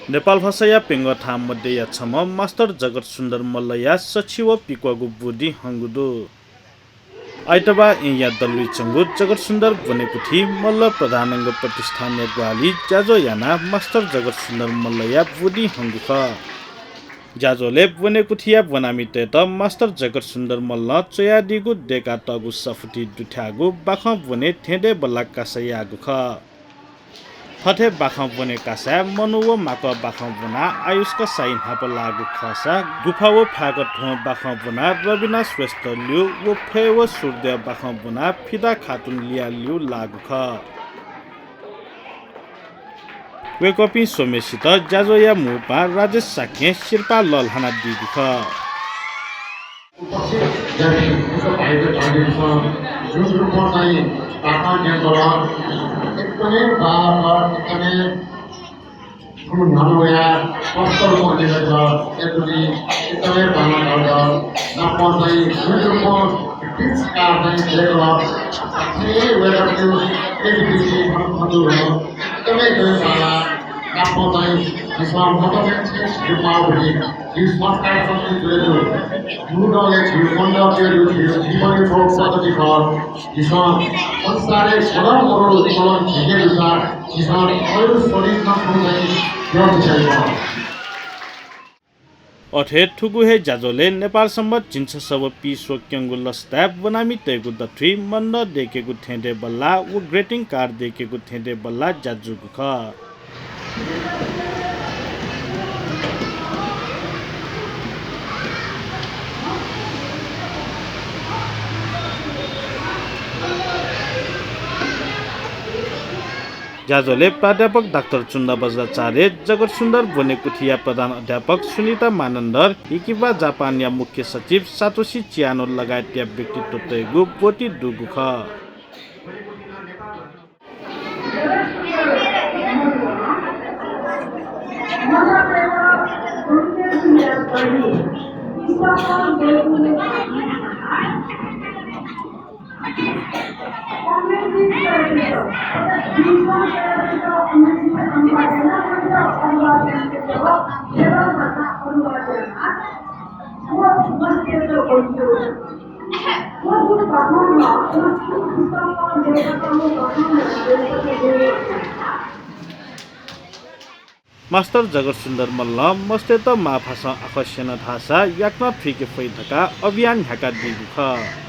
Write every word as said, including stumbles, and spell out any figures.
नेपाल भाषाया प्यंगू थां मध्यया छम्ह मास्टर जगत सुन्दर मल्लया सछि व पिक्वाःगु ब्वति हंगु दु। आइतबाः येँया दलुइ च्वंगु जगत सुन्दर ब्वनेकुथि मल्ल प्रधानंग प्रतिष्ठानया ग्वाहालिं ज्याझ्वः यानाः मास्टर जगत सुन्दर मल्लया ब्वति हंगु खः। ज्याझ्वलय् ब्वनेकुथिया ब्वनामितय्त मास्टर जगत सुन्दर मल्लं च्वयादीगु दय्कातःगु सफुतिइ दुथ्याःगु बाखं ब्वने थेंदय् बल्लाः कासा याःगु खः। थथे बाखं ब्वने कासाय् मनू व माकः बाखं ब्वनाः आयुष्का साई न्हापा लाःगु खःसा गुफा व फाय्क थ्वँ बाखं ब्वनाः रबिना श्रेष्ठ ल्यू व फय् व सूर्द्यः बाखं ब्वनाः फिदा खातुन लिया ल्यू लाःगु खः। वय्कःपिं स्वम्हेसित ज्याझ्वःया मू पाहां राजेश शाक्यं सिरपाः लःल्हानादीगु खः। उपस्थित ज्याझ्वः भाइको भाइबहिनीसँग जुन रूपमा चाहिँ प्रार्थना क्याम्पमा एकदमै बार एकदमै गुण नहुया कष्ट रूपमा लिएर छ। यदि एकदमै बांलाक नापं चाहिँ जुन रूपमा ब्रिटिस काल चाहिँ दिएको छ। वेलकम टु एसबिसी फन्टु एकदमै एकदमै बांला नापं चाहिँ झीसं मतमें रूपमा उभे झी संस्कार संस्कृति जुरेदु मुदले झी मण्डपले झी जीवनले थोक पद्धति खः। झीसं संसारय् सदा मरु चलन झीके दुसा झीसं अरू शरीर नखुँदै यः विषय खः। अथे थुगु हे ज्याझ्वलय् नेपाल संवत् झिंछसः व पीस्वक्यंगु लसताय् ब्वनामितय्गु दथुइ मण्डप दय्केगु थेंदय् बल्लाः व ग्रेटिङ कार्ड दय्केगु थेंदय् बल्लाः ज्या जूगु खः। ज्याझ्वलय् प्राध्यापक डाक्टर चुन्दा बज्राचार्य, जगत सुन्दर ब्वनेकुथिया प्रधान अध्यापक सुनिता मानन्धर, हिकिबा जापानया मुख्य सचिव सातोसी चियानो लगायतया व्यक्तित्वतय्गु ब्वति दुगु खः। मास्टर जगत सुन्दर मल्लं मस्तय्त माःभासं आखः स्यन धाःसा याकनं थुइके फइ धकाः अभियान न्ह्याकादीगु खः।